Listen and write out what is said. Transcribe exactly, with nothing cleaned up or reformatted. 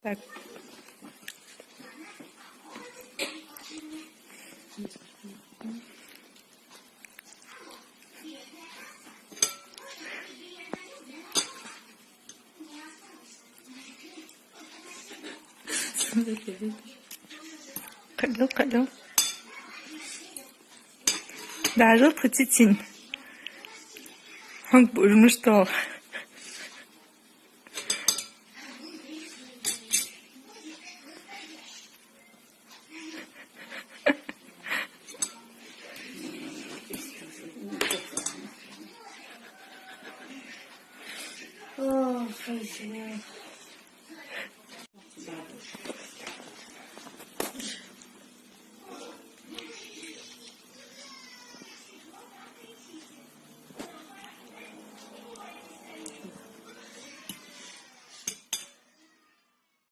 Так. Кхы а, кхы а. Даже тха цицин. Хьунг бужмаш тол.